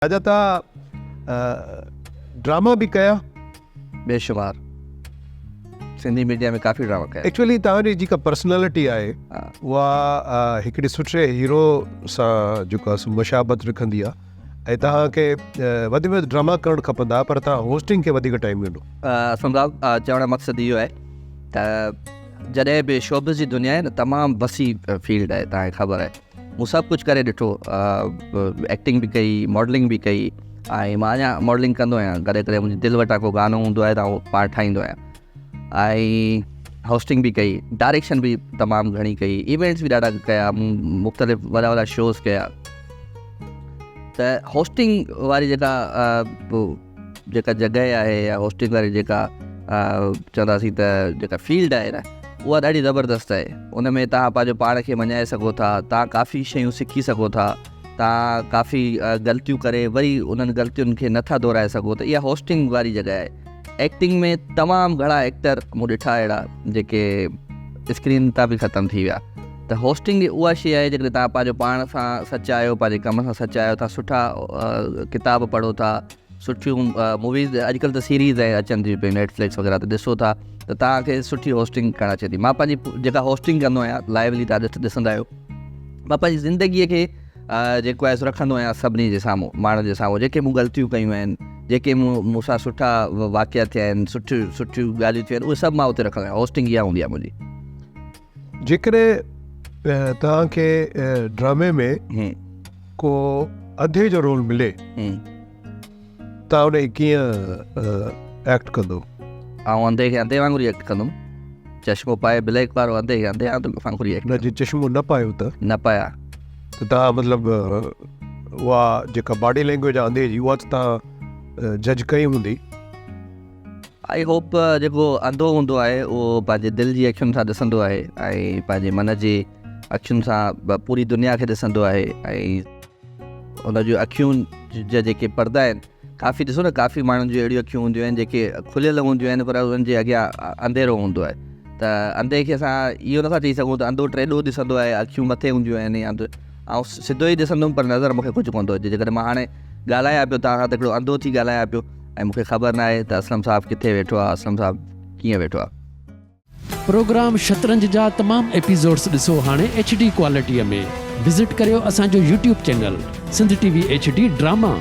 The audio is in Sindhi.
راجا توهان ڊراما به ڪيا؟ بيشمار سنڌي ميڊيا ۾ ڪافي ڊراما ڪيا. ايڪچوئلي توهان جي جيڪا پرسنالٽي آهي اها هڪڙي سٺي هيرو سان جيڪو آهي سو مشابهت رکندي آهي ۽ توهان کي وڌ ۾ وڌ ڊراما ڪرڻ کپندا پر توهان هوسٽنگ کي وڌيڪ ٽائيم ڏنو. اسلم صاحب چوڻ جو مقصد اهو آهي ته جڏهن به شوبز جي دنيا آهي نه تمام وسيع فيلڊ آهي توهان کي خبر آهي مون سڀ ڪجهه ڪري ڏٺو ايڪٽنگ به ڪئي ماڊلنگ به ڪئي ۽ مان اڃا ماڊلنگ ڪندو آهيان ڪڏهن ڪڏهن منهنجي دل وٽان ڪو گانو هوندو آهي ته آئون پاڻ ٺاهيندو آهيان ۽ هوسٽنگ به ڪئي ڊائريڪشن به تمام گهڻي ڪئي ايونٽس به ڏاڍا ڪيا مون مختلف وڏا وڏا شوز ڪيا ته هوسٽنگ واري جيڪا جيڪا جڳهه آهي يا هوسٽنگ واري جيڪا چونداسين ته جيڪا فيلڊ آهي نه اها ڏاڍي زبردست آهي ان ۾ توهان پنهنجو پاڻ کي مڃائي سگهو ٿا توهان ڪافي شيون سکي سگهو ٿا توهان ڪافي غلطيون ڪري وري انهن غلطين کي نٿا دهرائي سگهو ته اها هوسٽنگ واري جڳهه آهي ايڪٽنگ ۾ تمام گهڻا ايڪٽر مون ڏٺا اهڙا جيڪي اسڪرين تان به ختم ٿي ويا ته هوسٽنگ اها شيء آهي جيڪڏهن توهان پنهنجو پاڻ سان سچ آهيو پنهنجي ڪم سان سچ آهيو توهان سٺا ڪتاب پڙهو ٿا سٺيون موويز اڄڪلهه ته سيريز آهن اچن ٿيون پيون نيٽ فلڪس وغيره تي ڏسو ٿا ته توهان کي سٺي هوسٽنگ ڪرڻ اچي ٿي مان پنهنجي جيڪا هوسٽنگ ڪندو آهيان لائيولي توهان ڏسندا آهيو مان پنهنجي زندگيء کي جيڪو آهي سو رکندو آهيان سڀني جي سامهون ماڻهن جي سامهون جيڪي مون غلطيون ڪيون آهن جيڪي مون مون سان سٺا واقعا ٿيا آهن سٺيون سٺيون ڳالهيون ٿيون آهن اهي سڀ مان اتي رکندو آهيان هوسٽنگ اها هوندي آهي منهنجي. جيڪڏهن توهان کي ڊرامي ۾ ڪو انڌي جو رول ملي توهان ان کي ڪيئن ايڪٽ ڪندو؟ آئون انڌي کي انڌي وانگر ئي ايڪٽ ڪندم چشمو پائي بليڪ وارو انڌي کي انڌي وانگر ئي ايڪٽ نه جي چشمو نه پايو ته؟ نه پايا ته توهان مطلب اها جيڪا باڊي لينگويج آهي انڌي جي اها ته توهان جج ڪئي هوندي. I hope جيڪو انڌو هوندو آهي اهو پنهنجي دل جي اکين سان ڏسندو آهي ۽ پنهنجي من جي اکين سان پوري دنيا کي ڏسندو آهي ۽ ان جون اکيون جا جيڪي پردا آهن ڪافي ڏسو نه ڪافي ماڻهن جون اهڙيون اکيون هونديون آهن جيڪي کليل هونديون آهن پر انهن جي اڳيان انڌيرو هوندو آهي ته انڌي کي اسان اهو نٿا چئي سگهون ته انڌو ٽيڏو ڏسندو آهي اکيون مٿي هونديون آهن يا آئون سڌو ئي ڏسندم پر نظر مونکي ڪجهه ڪونه ٿو اچي جيڪڏهن مان هاڻي ڳالهايان پيو توهان سان ته هڪڙو انڌو ٿي ڳالهايان پيو ۽ مون کي خبر ناهي ته اسلم صاحب ڪٿي ويٺو آ اسلم صاحب ڪيئن ويٺو آ. پروگرام شطرنج جا تمام ايپيسوڊس ڏسو هاڻي ايڇ ڊي ڪوالٽيء ۾ وزٽ ڪريو اسان جو YouTube channel Sindh T V H D drama.